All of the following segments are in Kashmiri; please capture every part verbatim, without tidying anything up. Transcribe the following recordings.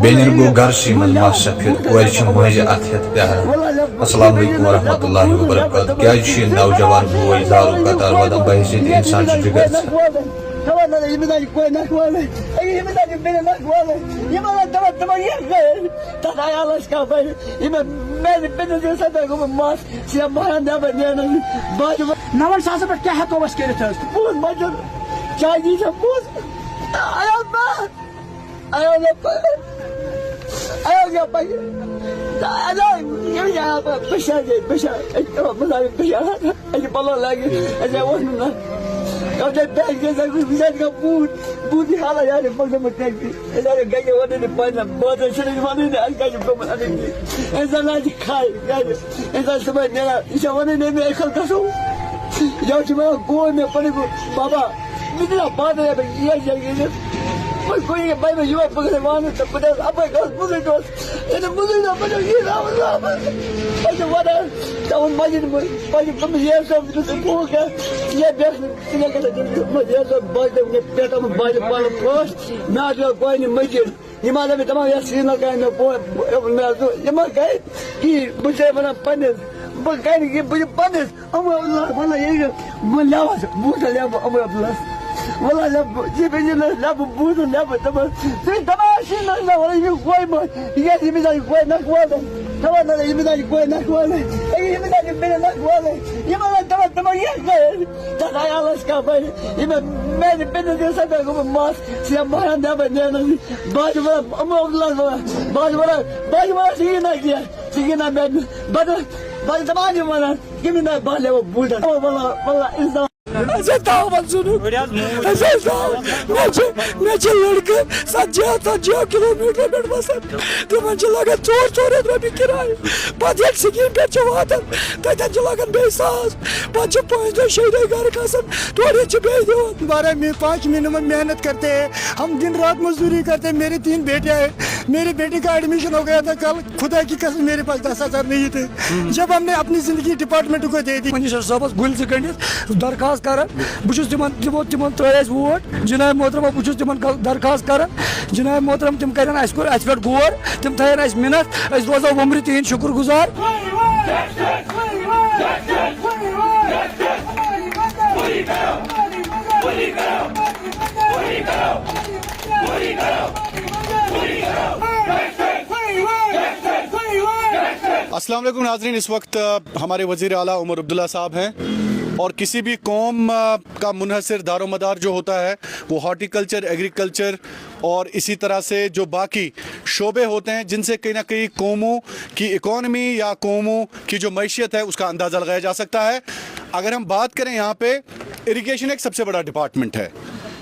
بیٚنٮ۪ن گوٚو گرسٕے منٛز مَس سفید، کورِ چھِ مٲنٛزِ اَتھٕ ہٮ۪تھ پیاران۔ السلام علیکم ورحمۃ اللہ وبرکاتہ۔ کیٛازِ چھُ یہِ نوجوان بوے زارُک قطار وَدان بحیثیت اِنسان چھُ جِگر ژھٮ۪نان؟ نَوَن ساسَن پٮ۪ٹھ کیٛاہ ہٮ۪کو أسۍ کٔرِتھ حظ؟ یِم حظ مےٚ دَپان یَتھ سرینگرٕ کَرِ مےٚ بوے، مےٚ حظ دوٚپ، یِم حظ گٔے کِہیٖنۍ۔ بہٕ چھُسَے وَنان پنٛنِس، بہٕ کَرٕ یہِ، بہٕ یہِ پنٛنِس، یِمو اللہ، وَلہ ییٚلہِ بہٕ لٮ۪وَس، بوٗٹَن لٮ۪بہٕ یِمو عبدالس، وَلہ لٮ۪بہٕ، یہِ بیٚیہِ ییٚلہِ لٮ۪بہٕ بوٗٹَن لٮ۪بہٕ، دَپان، ژٕ دَپان، شیٖنَس نہ وَلہ، یہِ کورِ ما، یہِ گژھِ ییٚمِس آسہِ کورِ نَکھٕ والٕنۍ، دَپان، نہ، نہ، ییٚمِس آسہِ کورِ نَکھٕ والٕنۍ، ییٚمِس آسہِ بیٚنہِ نَکھٕ والٕنۍ، یِم وَلہ دَپان، دَپان، یہِ گٔے، تَتھ آے آلَس کانٛہہ بَنہِ، یِمَن میٛانہِ بیٚنہِ تہِ سَمکھ گوٚمُت مَس، ژٕ یا مَران دَپان، نیران، بہٕ حظ چھُس وَنان، یِمو عبدالس وَنان، بہٕ حظ چھُس وَنان، بہٕ حظ چھُس وَنان، ژٕ یہِ نہ کینٛہہ۔ ژٕ گِنٛد نہ مےٚ، بہٕ تہٕ، بہٕ تہٕ دَپان یِم وَنان، یِم نہ بہٕ لٮ۪وٕ بوٗٹَن۔ او واللہ، واللہ، اِنسان۔ أسۍ ٲسۍ دَہ وَن ژھٕنُکھ۔ أسۍ ٲسۍ دَہ وَن۔ مےٚ چھِ، مےٚ چھِ لٔڑکہٕ، سَتھ جِہہ، سَتھ جِہہ کِلوٗ میٖٹر پٮ۪ٹھ وَسان۔ تِمَن چھِ لَگان ژور، ژور ہَتھ رۄپیہِ کِراے۔ پَتہٕ ییٚلہِ سِکیٖم پٮ۪ٹھ چھِ واتان، تَتٮ۪ن چھِ لَگان بیٚیہِ ساس۔ پَتہٕ چھِ پانٛژھِ دۄہہِ، شیٚیہِ دۄہہِ گَرٕ کھَسان۔ تورٕ ییٚتہِ چھِ بیٚیہِ دِوان۔ बारह में पाँच महीने में मेहनत करते हैं, हम दिन रात मजदूरी करते हैं। मेरे तीन बेटे हैं, मेरे बेटे का एडमिशन हो गया था कल, खुदा की कसम मेरे पास दस हजार नहीं थे। जब हमने अपनी जिंदगी डिपार्टमेंट को दे दी। منسٹر صٲبس گُلۍ زٕ گٔنڈِتھ درخواست کران، بہٕ چھُس تِمن، تِمو، تِمن ترٲے اَسہِ ووٹ۔ جناب محترم، بہٕ چھُس تِمن گ-، درخواست کران، جناب محترم، تِم کرن اَسہِ کوٚر، اَسہِ پٮ۪ٹھ غور، تِم تھاون اَسہِ مِنت، أسۍ روزو وُمرِ تِہِنٛدۍ شُکُر گُزار۔ السلام علیکم ناظرین، اس وقت ہمارے وزیر اعلیٰ عمر عبداللہ صاحب ہیں اور کسی بھی قوم کا منحصر دار و مدار جو ہوتا ہے وہ ہارٹیکلچر، ایگریکلچر اور اسی طرح سے جو باقی شعبے ہوتے ہیں جن سے کہیں نہ کہیں قوموں کی اکانومی یا قوموں کی جو معیشت ہے اس کا اندازہ لگایا جا سکتا ہے۔ اگر ہم بات کریں یہاں پہ اریگیشن ایک سب سے بڑا ڈپارٹمنٹ ہے،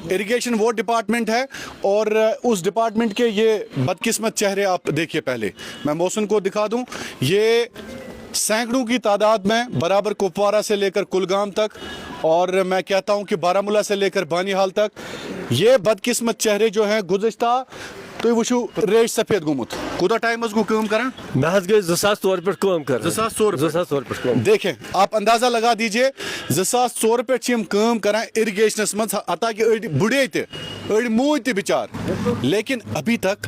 اریگیشن وہ ڈپارٹمنٹ ہے اور اس ڈپارٹمنٹ کے یہ بدقسمت چہرے آپ دیکھیے۔ پہلے میں محسن کو دکھا دوں، یہ سینکڑوں کی تعداد میں برابر کپوارہ سے لے کر کلگام تک اور میں کہتا ہوں کہ بارہ ملا سے لے کر بانی حال تک یہ بدقسمت چہرے جو ہیں گزشتہ تُہۍ وٕچھِو ریش سفید گوٚمُت۔ کوٗتاہ ٹایم حظ گوٚو کٲم کران؟ مےٚ حظ گٔے زٕ ساس ژور پٮ۪ٹھ کٲم کران۔ زٕ ساس ژور پٮ۪ٹھ؟ زٕ ساس ژور پٮ۪ٹھ کٲم۔ دیکھیں، آپ اندازہ لگا دیجئے، زٕ ساس ژور پٮ۪ٹھ چھِ یِم کٲم کران اِرِگیشنَس منٛز، حتیٰ کہ أڑۍ بُڑے تہِ، أڑۍ موٗدۍ تہِ بِچار۔ لیکن ابھی تک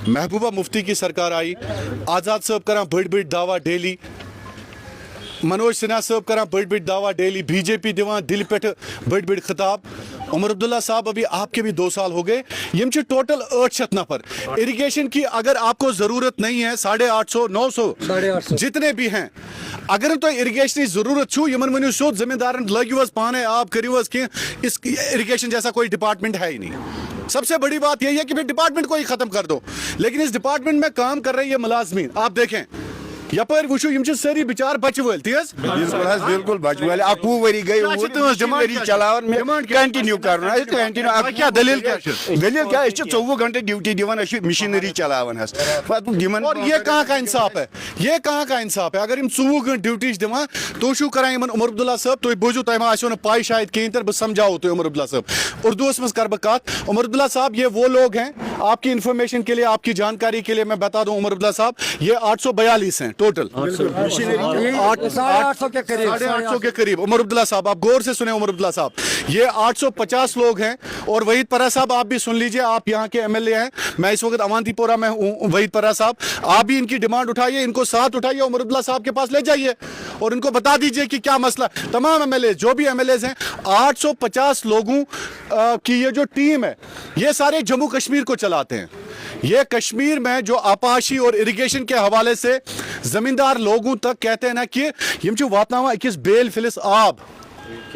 محبوبہ مفتی کی سرکار آئی، آزاد صٲب کران بٔڑۍ بٔڑۍ دعویٰ ڈیلی، منوج سنہا صٲب کران بٔڑۍ بٔڑۍ دعویٰ ڈیلی، بی جے پی دِوان دِلہِ پٮ۪ٹھ بٔڑۍ بٔڑۍ خطاب۔ عمر عبداللہ صاحب، ابھی آپ کے بھی دو سال ہو گئے، یِم چھِ ٹوٹل ٲٹھ شیٚتھ نفر۔ اِرِگیشن کی اگر آپ کو ضرورت نہیں ہے، ساڑھے آٹھ سو، نو سو، جتنے بھی ہیں، اگر نہٕ تۄہہِ اِرِگیشنٕچ ضروٗرت چھُو، یِمن ؤنِو سیوٚد، زٔمیٖندارن لٲگِو حظ پانے آب، کٔرِو حظ کینٛہہ۔ اس اِرِگیشن جیسا کوئی ڈپارٹمنٹ ہے ہی نہیں۔ سب سے بڑی بات یہی ہے کہ پھر ڈپارٹمنٹ کو ہی ختم کر دو۔ لیکن اس ڈپارٹمنٹ میں کام کر رہے یہ ملازمین، آپ دیکھیں، یپٲرۍ وٕچھِو، یِم چھِ سٲری بِچار بَچہٕ وٲلۍ، تی حظ؟ بِلکُل حظ، بِلکُل، بَچہٕ وٲلۍ۔ اَکوُہ ؤری گٔے کیٛاہ چھِ اوٗرۍ، تُہٕنٛز یِم چھِ ڈِمانٛڈ ؤری کیٛاہ چھِ؟ چلاوان مےٚ، ڈِمانٛڈ کیٛاہ چھِ؟ کَنٹِنیوٗ کَرُن۔ اَسہِ چھِ کَنٹِنیوٗ، اَکھ تۄہہِ کیٛاہ دٔلیٖل کیٛاہ چھِ؟ دٔلیٖل کیٛاہ؟ أسۍ چھِ ژوٚوُہ گھنٹہٕ ڈیوٹی دِوان، أسۍ چھِ مِشیٖنٔری چلاوان حظ۔ پَتہٕ یِمَن اور یہ کہاں کا انصاف ہے؟ یہ کہاں کا انصاف ہے؟ اگر یِم ژوٚوُہ گھنٹہٕ ڈیوٹی چھِ دِوان، تُہۍ چھِو کران یِمن، عمر عبداللہ صٲب، تُہۍ بوٗزِو، تۄہہِ ما آسیو نہٕ پَے شاید کِہیٖنۍ، تیٚلہِ بہٕ سمجھاوو تُہۍ عمر عبداللہ صٲب۔ اردوٗوَس منٛز کَرٕ بہٕ کَتھ۔ عمر عبداللہ صاحب، یہ وہ لوگ ہیں आपकी इन्फॉर्मेशन के लिए, आपकी जानकारी के लिए मैं बता दूं, उमर अब्दुल्ला साहब, ये आठ सौ बयालीस हैं टोटल। आठ साढ़े आठ सौ के करीब। साढ़े आठ सौ के करीब। उमर अब्दुल्ला साहब, आप गौर से सुने, उमर अब्दुल्ला साहब, ये आठ सौ पचास लोग हैं। और वहीद परा साहब, आप भी सुन लीजिए, आप यहाँ के एमएलए हैं, मैं इस वक्त अवंतीपोरा में हूँ। वहीद परा साहब, आप भी इनकी डिमांड उठाइए, इनको साथ उठाइए, उमर अब्दुल्ला साहब के पास ले जाइए और इनको बता दीजिए कि क्या मसला। तमाम एमएलए, जो भी एमएलए हैं, आठ सौ पचास लोगों अ, की ये जो टीम है, ये सारे जम्मू कश्मीर को चलाते हैं। ये कश्मीर में जो आपाशी और इरिगेशन के हवाले से जमींदार लोगों तक कहते हैं ना कि यम छु वातनावा अकिस बेल फिलिस आब,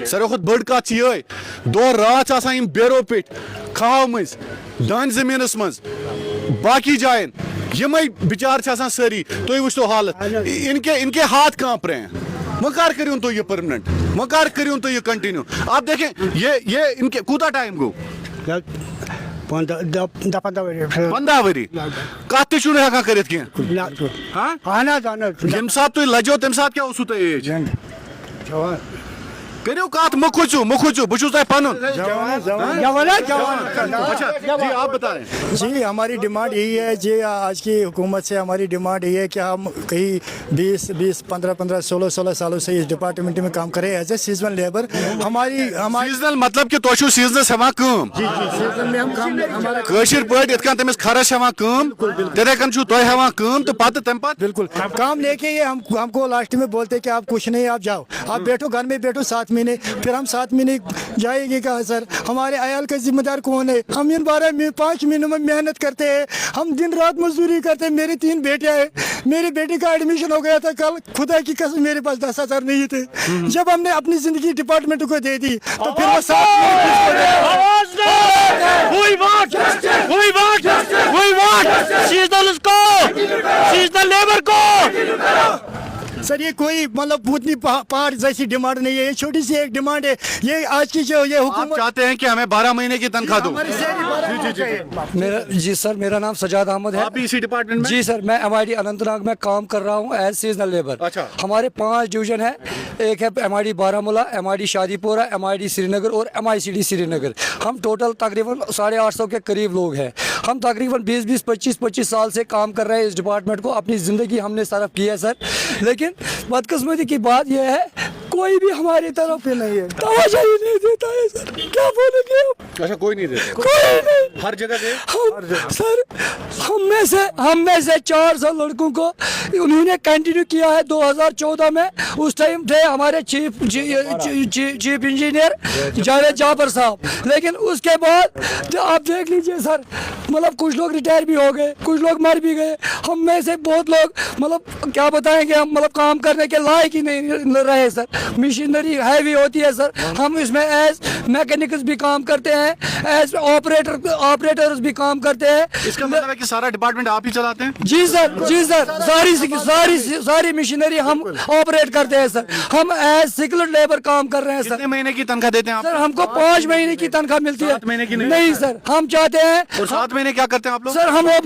सारे खुद बड़ कत छ ये, दो रात आसान यम बेरो पिट खाव मंज, दान जमीनस मंज, बाकी जायन, यमई बिचार छ आसान सारी, तुई वुछतो हालत, इनके इनके हाथ कांप रहे हैं। वह कर करियो तो ये परमानेंट, वह कर करियो तो ये कंटिन्यू। आप देखें, ये ये इनके कूता टाइम गो? पंद्रह दह पंद्रह वरी। पंद्रह वरी। कत तु छुन हेकान करित किया? ना तो। हाँ? اہن حظ اہن حظ۔ यम सात तु लजो, तम सात क्या ओसु तो एज? جوان۔ करियो कत, मुखुचु मुखुचु, बुछुस तय पनुन। جوان حظ جوان۔ अच्छा, जी, आप बताएं। जी, हमारी डिमांड यही है जी, आज की हुकूमत से हमारी डिमांड यही है कि हम कहीं बीस बीस, पन्द्रह पन्द्रह, सोलह सोलह सालों से इस डिपार्टमेंट में काम करें एज ए सीजनल लेबर। हमारी हमारी सीजनल मतलब कि तुह छु सीजनस हेवान काम। जी जी, सीजन में हम काम हमारा कशिर पट इत कन तमिस खरस हेवान काम, तिथे कन छु तुह हेवान काम तो पत तम पत। बिल्कुल। काम लेके ये हम हमको लास्ट में बोलते कि आप कुछ नहीं, आप जाओ, आप बैठो घर में, बैठो सात महीने, फिर हम सात महीने जाएंगे कहाँ सर? हमारे अयाल का जिम्मेदार कौन है? हम इन बारह में पाँच महीनों में मेहनत करते हैं, हम दिन रात मजदूरी करते हैं। मेरी तीन बेटियां हैं, मेरी बेटी का एडमिशन हो गया था कल, खुदा की कसम मेरे पास दस हजार नहीं थे। जब हमने अपनी जिंदगी डिपार्टमेंट को दे दी तो फिर वो सात महीने किसको देगा? We want! We want! We want! Seasonal को! Seasonal labour को! सर, ये कोई मतलब उतनी पहा- पहाड़ जैसी डिमांड नहीं है, ये छोटी सी एक डिमांड है। ये आज की जो ये आप हुकूमत चाहते हैं कि हमें बारह महीने की तनख्वाह दो। हमारी सैलरी बारह महीने चाहिए। मेरा जी सर, मेरा नाम सजाद अहमद है। आप भी इसी डिपार्टमेंट में? जी सर, मैं एमआईडी अनंतनाग में काम कर रहा हूँ एज सीजनल लेबर। अच्छा। हमारे पांच डिवीजन है, एक है MID Baramulla, MID Shadipura, MID Srinagar और एमआईसीडी श्रीनगर। हम टोटल तकरीबन साढ़े आठ सौ के करीब लोग हैं। हम तकरीबन बीस बीस, पच्चीस पच्चीस साल से काम कर रहे हैं इस डिपार्टमेंट को। अपनी ज़िंदगी हमने सर्व की है सर, लेकिन बदकिस्मती की बात यह है, कोई भी हमारी तरफ नहीं है। तवज्जो ही नहीं देता है सर। क्या बोलेंगे हम? अच्छा, कोई नहीं देता। कोई नहीं। हर जगह दे। हम सर, हम में से हम में से चार सौ लड़कों को उन्होंने कंटिन्यू किया है। दो हज़ार चौदह में उस टाइम थे हमारे chief chief engineer Javed Jafar साहब, लेकिन उसके बाद तो आप देख लीजिए सर, मतलब कुछ लोग रिटायर भी हो गए, कुछ लोग मर भी गए। हम में से बहुत लोग मतलब क्या बताएंगे हम, मतलब काम करने के लायक ही नहीं रहे सर। मशीनरी हैवी होती है सर, हम इसमें एज मैकेनिक्स भी काम करते हैं, एज ऑपरेटर ऑपरेटर्स भी काम करते हैं। इसका मतलब है कि सारा डिपार्टमेंट आप ही चलाते हैं? जी सर, जी सर, सारी सारी सारी मशीनरी हम ऑपरेट करते हैं सर। हम एज स्किल्ड लेबर काम कर रहे हैं सर। कितने महीने की तनख्वाह देते हैं आप? सर, हमको पाँच महीने की तनख्वाह मिलती है। सात महीने की नहीं? नहीं सर, हम चाहते हैं और सात महीने क्या करते हैं आप लोग? सर, हम वो एक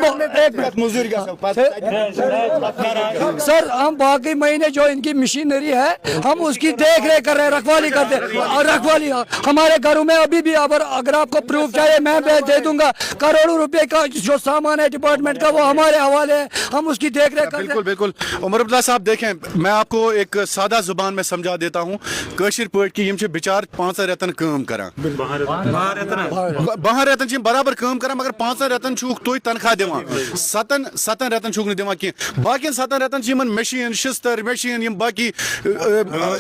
मिनट। सर, हम बाकी महीने जो इनकी मशीनरी है, हम उसकी देख रेख कर रहे हैं, रखवाली करते हैं। और रखवाली हमारे घरों में अभी भी, अगर अगर आपको प्रूफ चाहिए, मैं मैं दे दूंगा। करोड़ों रुपए का जो सामान है डिपार्टमेंट का, वो हमारे हवाले है, हम उसकी देख रेख करते हैं। बिल्कुल, बिल्कुल। उमर अब्दुल्ला साहब, देखें, मैं आपको एक सादा जुबान में समझा देता हूँ। कशिर पट की यम छे बिचार पाँच रेतन काम करा। बाहर रेतन छे बराबर काम करा, मगर पाँच रेतन छुक तुई तनख्वाह दिवान। सतन सतन रेतन छुक न दिवान की। बाकी सतन रेतन छे यमन मशीन, शिस्तर मशीन, यम बाकी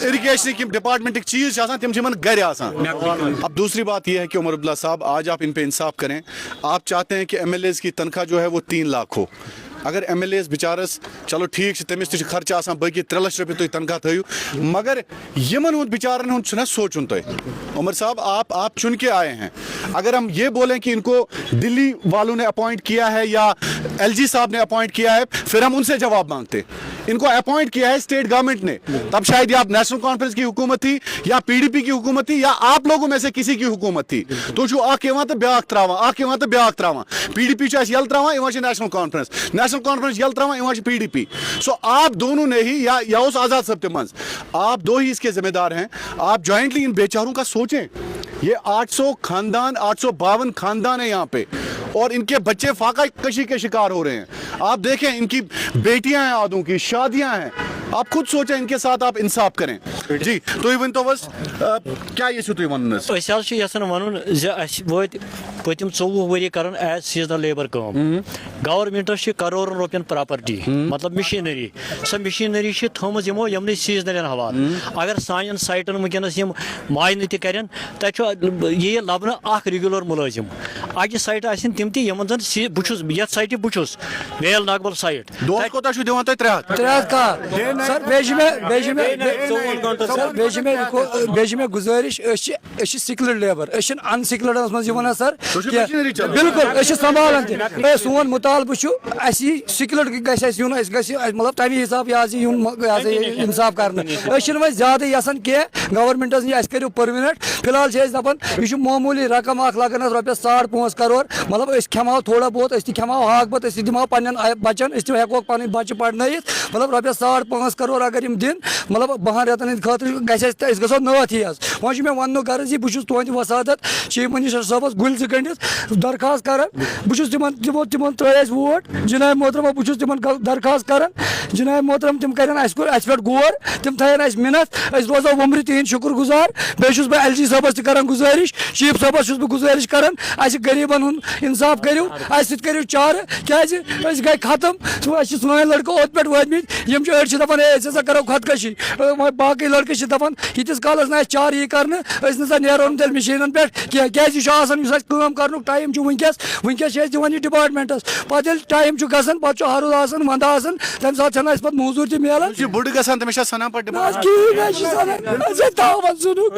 इरिगेशन की डिपार्टमेंट चीज छे आसान, तिम छे यमन घर आसान। अब दूसरी बात यह है कि उमर अब्दुल्ला साहब, आज आप इन पे इंसाफ करें। आप चाहते हैं कि एमएलएज की तनख्वाह जो है वो तीन लाख हो। अगर एमएलएज बेचारस, चलो ठीक छे, तमिस तु खर्च आसान, बाकी त्रे लक्ष रुपये तुई तनख्वाह थयो, मगर यमन हुंद बेचारन हुंद छुना सोचुन तुई। उमर साहब, आप आप चुन के आए हैं। अगर हम ये बोलें कि इनको दिल्ली वालों ने अपॉइंट किया है या एलजी साहब ने अपॉइंट किया है, फिर हम उनसे जवाब मांगते। इनको अपॉइंट किया है स्टेट गवर्नमेंट ने, तब शायद या नेशनल कॉन्फ्रेंस की हुकूमत थी, या पीडीपी की हुकूमत थी, या आप लोगों में से किसी की हुकूमत थी। तो छु अख यिवान तो ब्याक त्रावान, अख यिवान तो ब्याक त्रावान। पीडीपी छु अस यल त्रावान, यिवान छु नेशनल कॉन्फ्रेंस, नेशनल कॉन्फ्रेंस यल त्रावान, यिवान छु पीडीपी। So आप दोनों ने ही, या या उस आजाद साहब के मंज, आप दो ही इसके जिम्मेदार हैं। आप ज्वाइंटली इन बेचारों का सोचें। ये आठ सौ खानदान, आठ सौ बावन खानदान है यहाँ पे, اور ان کے بچے فاقہ کشی کے شکار ہو رہے ہیں۔ آپ دیکھیں، ان کی بیٹیاں ہیں، آدھوں کی شادیاں ہیں۔ آپ خود سوچیں، ان کے ساتھ آپ انصاف کریں۔ جی، تُہۍ ؤنۍ تو بس، آ، کیا یژھِو تُہۍ ونُن حظ؟ أسۍ حظ چھِ یژھان ونُن زِ اسہِ وٲتۍ پٔتِم ژوٚوُہ ؤری کران as seasonal labour کٲم۔ گورنمنٹس چھِ کرورن رۄپین پراپرٹی، مطلب مشینری۔ سۄ مشینری چھِ تھٲومٕژ یِمو یِمنٕے سیزنلن حوالہٕ۔ اگر سانٮ۪ن سایٹن وٕنکیٚنس یِم معاینہٕ تہِ کرن، تتہِ چھُ یہِ لبنہٕ اکھ ریگولر مُلٲزِم۔ اکہِ سایٹہٕ آسن تِم تہِ یِمن زن سی-، بہٕ چھُس یتھ سایٹہِ بہٕ چھُس، میل ناگبل سایٹ۔ دۄہس کوٗتاہ چھُ دِوان تُہۍ؟ ترٛےٚ ہتھ۔ ترٛےٚ ہتھ کاہ۔ سر، بیٚیہِ چھِ مےٚ، بیٚیہِ چھِ مےٚ، بیٚیہِ، سر، بیٚیہِ چھِ مےٚ رِکو-، بیٚیہِ چھِ مےٚ گُزٲرِش، أسۍ چھِ، أسۍ چھِ سکلڈ لیبر، أسۍ چھِنہٕ ان سکلڈس منٛز یِوان حظ سر تُہۍ چھِو کینٛہہ۔ مشینری چلاوان؟ بِلکُل، أسۍ چھِ سنبھالان تہِ۔ اے، سون مُطالبہٕ چھُ، اَسہِ یی سکلڈ گژھِ اَسہِ یُن، اَسہِ گژھِ، مطلب، تَمی حساب یہِ حظ یہِ یُن، یہِ حظ یہِ انصاف کرنہٕ۔ أسۍ چھِنہٕ وۄنۍ زیادٕ یَژھان کینٛہہ گورنمنٹس نِش، اَسہِ کٔرِو پٔرمِننٹ۔ فی الحال چھِ أسۍ دَپان، یہِ چھُ معموٗلی رقم اکھ لگان اَتھ رۄپیَس ساڑ پانٛژھ کرور۔ مطلب، أسۍ کھٮ۪مہو تھوڑا بہت، أسۍ تہِ کھٮ۪مہو ہاکھ بَتہٕ، أسۍ تہِ دِمہو پننٮ۪ن آے-، بَچَن، أسۍ تہِ ہٮ۪کوکھ پَنٕنۍ بَچہِ پَرنٲیِتھ۔ مطلب، رۄپیَس ساڑ پانٛژھ کرور اگر یِم دِن، مطلب، بَہَن رٮ۪تَن ہٕنٛدِ خٲطرٕ گژھِ اَسہِ، أسۍ گژھو نٲتھٕے حظ۔ وۄنۍ چھُ مےٚ وَننُک غرض یہِ، بہٕ چھُس تُہٕنٛدِ وسادت چیف منسٹر صٲبَس گُلۍ زٕ گٔنٛڈِتھ درخواست کران۔ بہٕ چھُس تِمن، تِمو، تِمن ترٛٲے اَسہِ ووٹ۔ جناب محترمہ، بہٕ چھُس تِمن گ-، درخواست کران۔ جناب محترم، تِم کرن اَسہِ کُن، اَسہِ پٮ۪ٹھ غور، تِم تھاون اَسہِ مِنت۔ أسۍ روزو وُمرِ تِہِنٛدۍ شُکر گُزار۔ بیٚیہِ چھُس بہٕ ایل جی صٲبَس تہِ کران گُزٲرِش، چیف صٲبَس چھُس بہٕ گُزٲرِش کران، اَسہِ غریٖبن ہُنٛد انصاف کٔرِو، اَسہِ سۭتۍ کٔرِو چارٕ، کیازِ أسۍ گٔے ختم۔ اَسہِ چھِ سٲنۍ لڑکہٕ اوٚت پٮ۪ٹھ وٲتمٕتۍ، یِم چھِ أڑۍ چھِ دپان، "ہے، أسۍ ہسا کرو خۄدکشی۔" اے، وۄنۍ باقٕے لڑکہٕ چھِ دپان، ییٖتِس کالس نہٕ اَسہِ چارٕ یی کرنہٕ، أسۍ نہ سا نیرو نہٕ تیٚلہِ مِشیٖنن پٮ۪ٹھ کینٛہہ۔ کیازِ یہِ چھُ آسان، یُس اَسہِ کٲم کرنُک ٹایم چھُ وٕنکیٚس، وٕنکیٚس چھِ أسۍ دِوان یہِ ڈپارٹمنٹس۔ پتہٕ ییٚلہِ ٹایم چھُ گژھان، پتہٕ چھُ ہرُد آسان، ونٛدٕ آسان، تمہِ ساتہٕ چھنہٕ اَسہِ پتہٕ موٚزوٗرۍ تہِ میلان۔ یہِ چھُ بُڈٕ گژھان، تٔمِس چھا سنان پتہٕ نہ حظ، ڈپارٹمنٹ؟ کِہیٖنۍ نہ حظ چھُ سنان۔ أسۍ ٲسۍ دعوت ژھٕنُک۔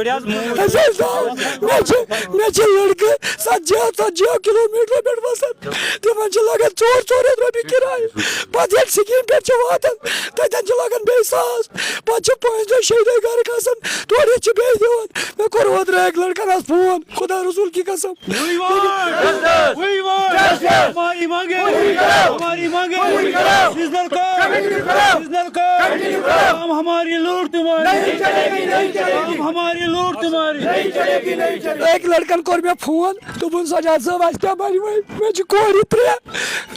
أسۍ ٲسۍ دعوت۔ مےٚ چھِ، مےٚ چھِ لڑکہٕ ژتجی، ژتجی کلوٗمیٹرو پٮ۪ٹھ وسان۔ تِمن چھِ لگان ژور ژور ہتھ رۄپیہِ کِراے۔ پتہٕ ییٚلہِ سکیٖم پٮ۪ٹھ چھِ واتان، تتٮ۪ن چھِ لگان بیٚیہِ ساس۔ پتہٕ چھِ پانٛژھِ دۄہہِ، شیٚیہِ دۄہہِ گرٕ کھسان، تورٕ یِتھ چھِ بیٚیہِ دِوان۔ مےٚ کوٚر اوترٕ أکۍ لڑکن حظ فون، خدا رسول کی قسم۔ We want justice. We want justice. ہماری مانگیں پوری کرو۔ ہماری مانگیں پوری کرو۔ Seasonal کام۔ Continue کرو۔ Seasonal کام۔ Continue کرو۔ کام ہماری لوٹ تمہاری۔ نہیں چلے گی، نہیں چلے گی۔ کام ہماری لوٹ تمہاری۔ نہیں چلے گی، نہیں چلے گی۔ أکۍ لڑکن کوٚر مےٚ فون، دوٚپُن، "سجاد صٲب، اَسہِ کیٛاہ بنہِ وۄنۍ؟ مےٚ چھِ کورِ ترٛےٚ،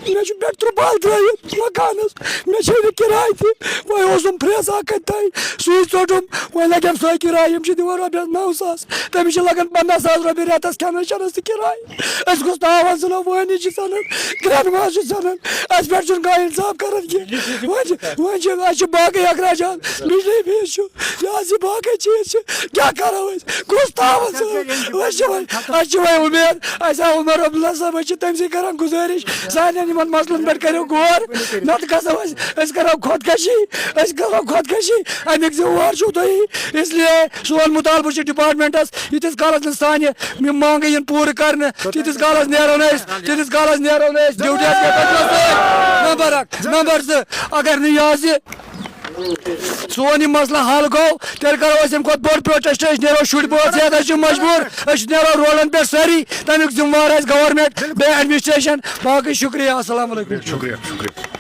مےٚ چھُ پٮ۪ٹھ ترٛپال ترٛٲوِتھ مکانس، مےٚ چھے نہٕ کِراے تہِ، وۄنۍ اوسُم پھرٛیس اکھ کتہِ تام، سُے ژوٚٹُم، وۄنۍ لگٮ۪م سۄے کِراے، یِم چھِ دِوان رۄپیس نو ساس، تٔمِس چھِ لگان پنٛداہ ساس رۄپیہِ رٮ۪تس کھٮ۪نس چٮ۪نس تہٕ کِراے۔ أسۍ گوٚژھ تاوان ژھٕنو، وٲنِج چھِ ژھٕنان، گرٛٮ۪ن ماز چھِ ژھٕنان، اَسہِ پٮ۪ٹھ چھُنہٕ کانٛہہ انصاف کران کینٛہہ۔ وۄنۍ چھِ، وۄنۍ چھِ، اَسہِ چھِ باقٕے اخراجات، بجلی فیس چھُ، یہِ حظ یہِ باقٕے چیٖز چھِ، کیٛاہ کرو أسۍ؟ کُس تاوَن سۭتۍ؟ أسۍ چھِ وۄنۍ، اَسہِ چھِ وۄنۍ اُمید، اَسہِ آو عمر عبداللہ صٲب، أسۍ چھِ تٔمۍ سٕے کران گُزٲرِش، سانٮ۪ن یِمَن مسلَن پٮ۪ٹھ کٔرِو غور، نَتہٕ گژھو أسۍ، أسۍ کرو خۄدکشی، أسۍ کرو خۄدکشی، اَمیُک ذمہٕ وار چھُو تُہی۔ اس لیے سون مُطالبہٕ چھُ ڈپارٹمنٹَس، ییٖتِس کالَس نہٕ سانہِ یِم مانٛگہٕ یِن پوٗرٕ کرنہٕ، تیٖتِس کالَس نیرو نہٕ أسۍ، تیٖتِس کالَس نیرو نہٕ أسۍ ڈیوٹیَس پٮ۪ٹھ۔ نمبر اکھ، نمبر زٕ، اگر نہٕ یہِ آسہِ، سون یہِ مسلہٕ حل گوٚو، تیٚلہِ کرو أسۍ اَمہِ کھۄتہٕ بوٚڑ پروٹیسٹ۔ أسۍ نیرو شُرۍ بٲژ ہٮ۪تھ، أسۍ چھِ مجبوٗر، أسۍ نیرو روڈن پٮ۪ٹھ سٲری، تَمیُک ذمہٕ وار آسہِ گورنمنٹ، بیٚیہِ ایڈمنسٹریشن۔ باقٕے شُکریہ، السلام علیکم۔ شُکریہ، شُکریہ۔